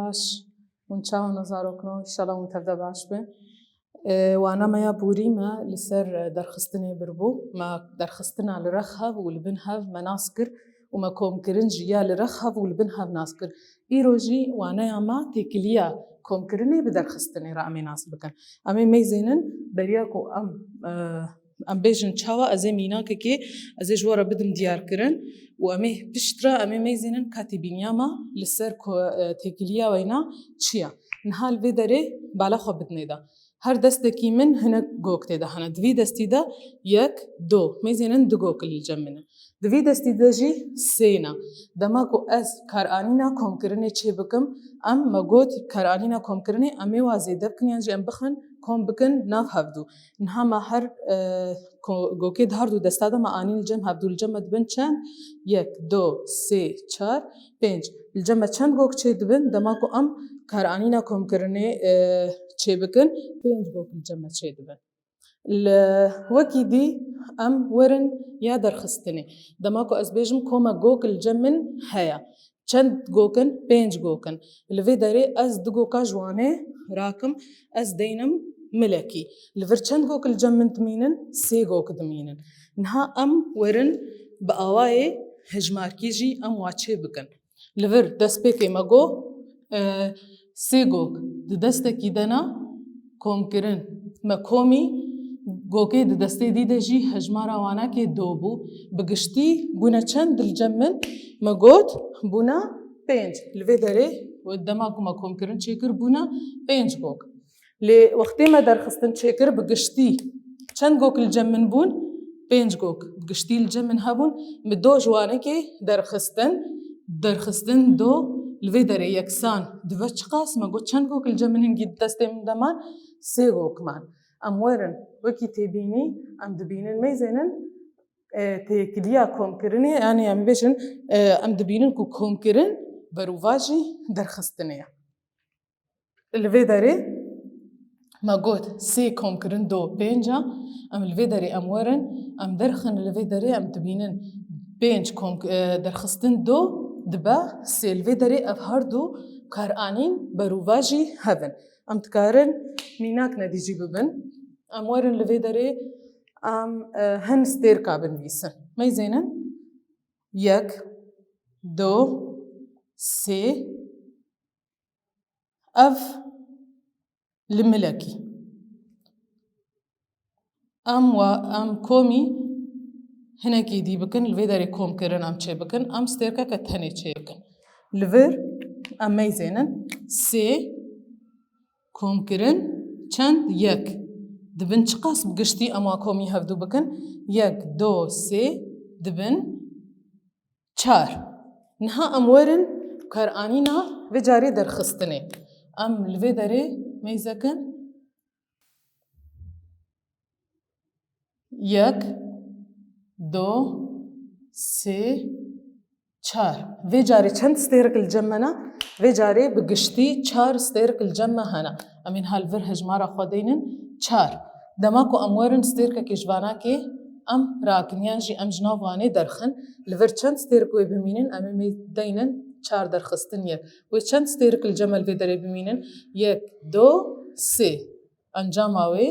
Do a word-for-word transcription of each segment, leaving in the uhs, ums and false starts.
Baş, hûn çawa ne zarokno? Înşallah hûn tevde baş bin. E, wana me ya borî me li ser, e, derxistinê bir bû. Me derxistina li rex hev û li bin hev me nas kir û me komkirin jî ya li rex hev û li bin hev nas kir. Îro jî waneya me têkiliya komkirinê bi derxistinê re em ê nas bikin. Em ê meyzênin beriya ku em, e, em bêjin çawa, ez ê mînakekê, ez ê ji we re bidim diyarkirin û em ê piştre em ê meyzênin katî bîniya me li ser ku, e, têkiliya weyna çi ye. Niha li vê derê bala xwe bidinê de. Her destekî min hinek gok tê de hene. Di vî destî de yek, do. Meyzênin du gok li cem min in. Di vî destî de jî sê ne. Dema ku ez karanîna komkirinê çê bikim, em me got karanîna komkirinê em ê wa zêde bikin yan jî em bixin kom bikin nav hevdû. Niha me her, e, ko-, gokê di her du desta de me anîn li cem hevdû, li cem me dibin çend? Yek, do, sê, çar, pênc. Li cem me çend gok çê dibin? Dema ku em karanîna komkirinê, e, çê bikin, pênc gok li cem me çê dibin. Li wekî dî em werin ya derxistinê. Dema ku ez bêjim koma gok li cem min heye. Çend gok in? Pênc gok in. Li vê derê ez du goka ji wanê rakim, ez deynim milekî. Li vir çend gok li cem min dimînin? Sê gok dimînin. Niha em werin bi awayê hejmarkî jî em wa çê bikin. Li vir destpêkê me got, e, sê gok di destekî de ne komkirin. Me komî gokê di destê dî de jî hejmara wanakê do bû. Bi giştî bûne çend li cem min? Me got bûne pênc. Li vê derê dema ku me komkirin çêkir bûne pênc gok. Lê wextê me derxistin çêkir bi giştî çend gok li cem min bûn? Pênc gok bi giştî li cem min hebûn. Min do ji wanekê derxistin, derxistin do li vê derê yeksan dibe çiqas? Me got çend gok li cem min hingî di destê min de man? Sê gok man. Em werin wekî têbînî em dibînin meyzênin, e, têkiliya komkirinê, yanî em bêjin, e, em dibînin ku komkirin berûvajî derxistinê ye. Li vê derê me got sê komkirin do pênc e. Em li vê derê em werin, em derxin li vê derê em dibînin pênc komk-, e, derxistin do dibe sê. Li vê derê ev her du karanîn berûvajî hev in. Em dikarin mînak nedî jî bibin. Em werin li vê derê em, e, hin stêrka binivîsin. Meyzênin yek, do, sê, ev li milekî. Em wa, em komî hinekî dî bikin, li vê derê komkirin em çê bikin, em stêrkeke tenê çê bikin. Li vir em meyzênin sê komkirin çend? Yek. Dibin çiqas bi giştî em wa komî hevdû bikin? Yek, do, sê, dibin çar. Niha em werin karanîna vê carê derxistinê. Em li vê derê meyzekin. Yek, do, sê, çar. Vê carê çend stêrk li cem me ne? Vê carê bi giştî çar stêrk li cem me hene. Em ên hal vir hejmara xwe deynin çar. Dema ku em werin stêrkekê ji vanakê em rakin yan jî em ji nav wanê derxin, li vir çend stêrk wê bimînin, em ê mê deynin çar derxistin yek. Wê çend stêrk li cem me li vê derê bimînin? Yek, do, sê. Encama wê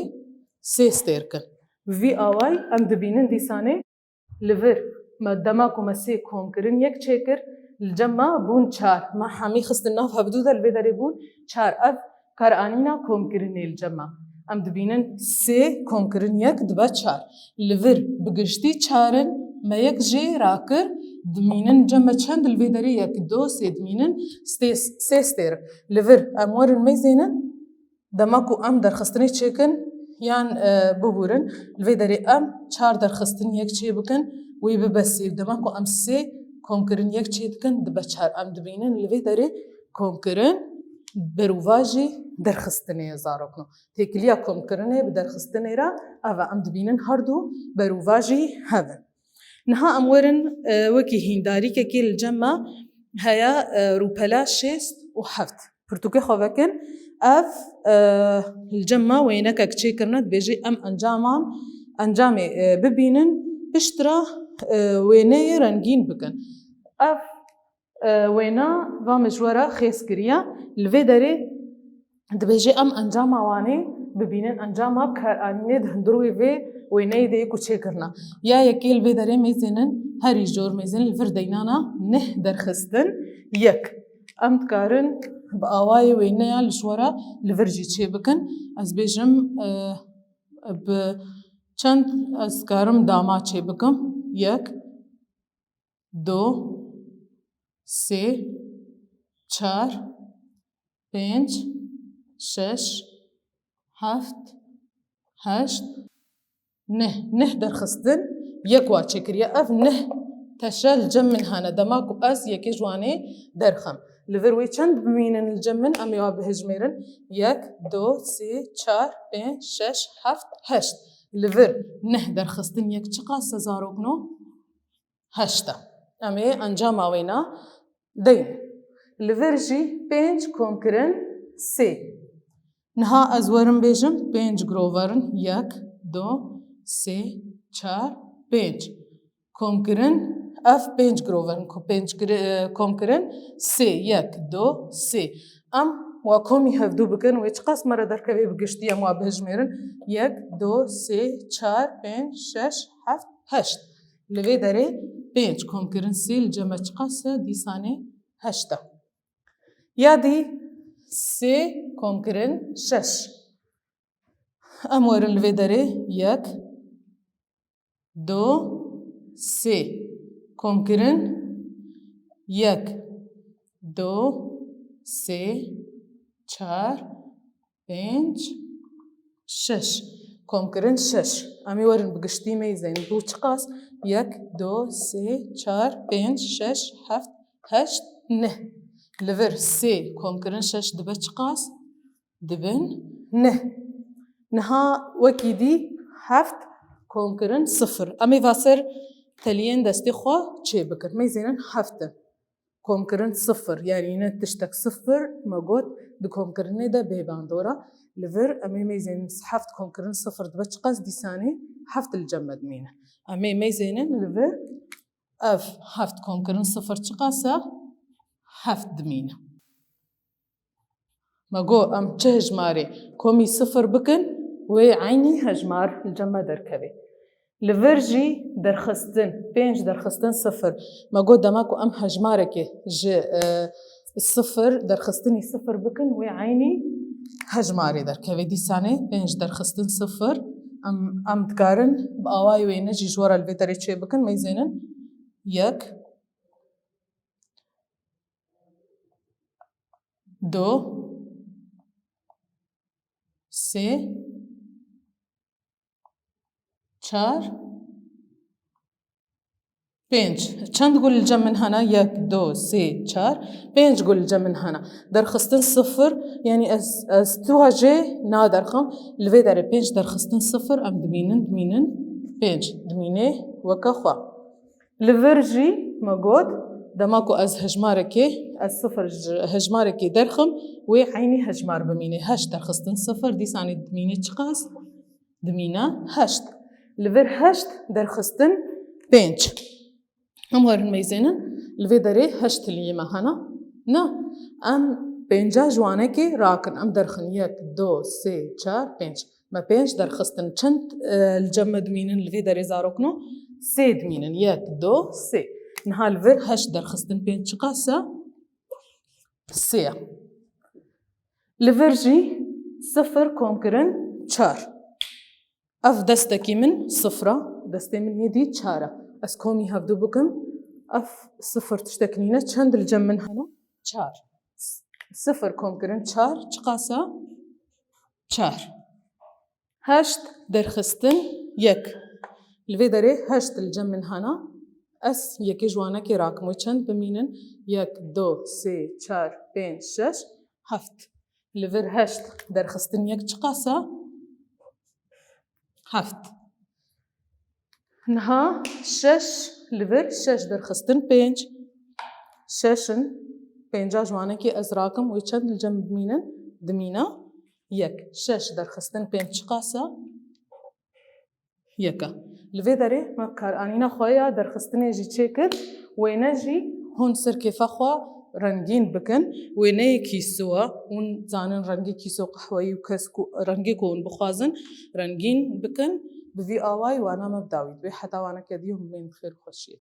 sê stêrk in. Bi vî awayî em dibînin dîsanê li vir me dema ku me sê kom kirin yek çêkir, li cem me bûn çar. Me hemî xistin nav hevdû de li vê derê bûn çar. Ev karanîna komkirinê li cem me. Em dibînin sê komkirin yek dibe çar. Li vir bi giştî çar in, me yek jê rakir, dimînin cem me çend li vê derê yek, do, sê dimînin stê-, sê stêr. Li vir em werin meyzênin. Dema ku em derxistinê çêkin yan, e, bibûrin, li vê derê em çar derxistin yek çê bikin, wê bibe sê. Dema ku em sê komkirin yek çê dikin, dibe çar. Em dibînin li vê derê komkirin berûvajî derxistinê ye zarokno. Têkiliya komkirinê bi derxistinê re ev e. Em dibînin her du berûvajî hev in. Niha em werin, e, wekî hîndarîkekê li cem me heye, e, rûpela şêst û heft. Pirtûkê xwe vekin. Ev, e, li cem me wênekek çêkirine, dibêje em encaman, encamê, e, bibînin, piştre, e, wêneyê rengîn bikin. Ev E, wêna va min ji we re xêz kiriye. Li vê derê dibêje em encama wanê bibînin. Encama bi karanînê di hundirê vê wêneyê de yê ku çêkirina. Ya yekê li vê derê mêzênin herî jor mêzênin li vir deynana neh derxistin yek. Em dikarin bi awayê wêneya li ji we re li vir jî çêbikin. Ez bêjim, e, bi çend ez karim dama çêbikim. Yek, do, sê, çar, pênc, şeş, heft, heşt, neh. Neh derxistin yek wa çêkiriye. Ev neh teşe li cem min hene. Dema ku ez yekê ji wanê derxim. Li vir wê çend bimînin li cem min, em ê wa bihejmêrin. Yek, do, sê, çar, pênc, şeş, heft, heşt. Li vir neh derxistin yek çiqas e zarokno? Heşt e. Em ê encama wêna deyin. Li vir jî pênc komkirin sê. Niha ez werim bêjim, pênc giroverin, yek, do, sê, çar, pênc. Komkirin, ev pênc giroverin, ku pênc kiri-, e, komkirin sê, yek, do, sê. Em wa komî hevdû bikin, wê çiqas me re derkevê bi giştî em wa bihejmêrin. Yek, do, sê, çar, pênc, şeş, heft, heşt. Li vê derê pênc komkirin sê li cem me çiqas e, dîsanê heşt e. Ya dî sê komkirin şeş. Em werin li vê derê yek, do, sê. Komkirin yek, do, sê, çar, pênc, şeş. Komkirin şeş. Em ê werin bi giştî mêzên. Bû çiqas? Yek, do, sê, çar, pênc, şeş, heft, heşt, neh. Li vir sê komkirin şeş dibe çiqas? Dibin neh. Niha wekî dî heft komkirin sifir. Em ê va ser teliyên destê xwe çê bikin. Mêzênin heft in. Komkirin sifir, yanî ne tiştek sifir, me got, di komkirinê de bê bandora. Li vir em ê mêzên heft komkirin sifir dibe çiqas, dîsanê heft li cem me dimîne. Em ê mêzênin li vir ev heft komkirin sifir çiqas e? Heft dimîne. Me got, em çi hejmarê komî sifir bikin, wê eynî hejmar li cem me derkeve. Li vir jî derxistin, pênc derxistin sifir. Me got, dema ku em hejmarekê ji, e, sifir, derxistinî sifir bikin, wê eynî hejmarê derkeve. Dîsanê pênc derxistin sifir. Em, em dikarin bi awayê wêne jî ji we re li vê derê çê bikin, mêzênin yek, do, sê, çar, pênc. Çend gul li cem min hene? Yek, do, sê, çar, pênc gul li cem min hene. Derxistin sifir, yanî ez, ez tu hejê naderxim. Li vê derê pênc derxistin sifir, em dimînin, dimînin pênc. Dimînê weke xwe. Li vir jî me got, dema ku ez hejmarekê, ez sifir ji hejmarekê derxim, wê eynî hejmar bimîne. Heşt derxistin sifir, dîsanê dimîne çiqas? Dimîne heşt. Li vir heşt derxistin pênc. Em werin mêzênin, li vê derê heşt tiliyê me hene. Na, em pênca ji wanekê rakin. Em derxin yek, do, sê, çar, pênc. Me pênc derxistin. Çend, e, li cem me dimînin li vê derê zarokno? Sê dimînin. Yek, do, sê. Niha li vir heşt derxistin pênc çiqas e? Sê ye. Li vir jî sifir komkirin çar. Ev destekî min sifir e, destê min yê dî çar e. Ez komî hevdû bikim, ev sifir tiştek nîne. Çend li cem min hene? Çar. Sifir komkirin çar çiqas e? Çar. Heşt derxistin yek. Li vê derê heşt li cem min hene. Ez yekê ji wanekê rakim. Wê çend bimînin? Yek, do, sê, çar, pênc, şeş, heft. Li vir heşt derxistin yek çiqas e? Heft. Niha şeş li vir şeş derxistin pênc. Şeş in, pênca ji wanekê ez rakim, wê çend li cem bimînin? Dimîne yek. Şeş derxistin pênc çiqas e? Yek e. Li vê derê me karanîna xwe ya derxistinê jî çêkir, wêne jî Hûn ser kêfa xwe rengîn bikin, wêneyê kîsowa, hûn zanin rengê kîso qehweyî û kesk û rengê ku hûn bixwazin rengîn bikin, bi vî awayî wana me bi dawî dibe. Heta wana kediyê hûn bên xêr û xweşiyê.